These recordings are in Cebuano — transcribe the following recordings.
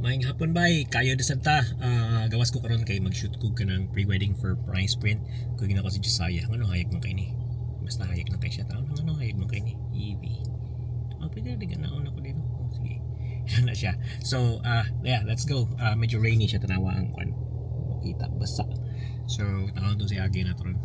Maayong hapon bay, kayo na ta. Gawas ko karon kay mag-shoot ko kanang pre-wedding for price print. Kung gina ko si Josiah, ngano hayag man kay ni? Basta hayag na kay siya taon, ngano hayag man kay ni? EV. Oh, pwede na nauna ko dito. Oh, sige. Yan na siya. So, yeah, let's go. Medyo rainy siya, tanawa ang kwan. Makita, basa. So, tawag to si Agi na to ron.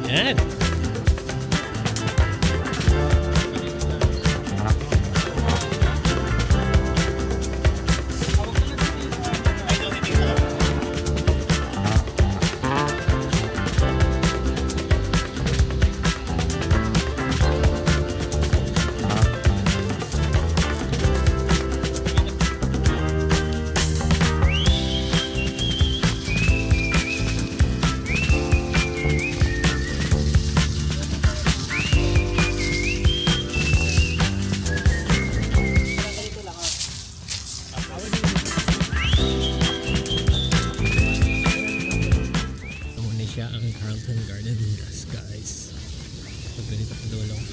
Yan. Muna siya ang Carlton Garden, guys. Pag ganito kadulong.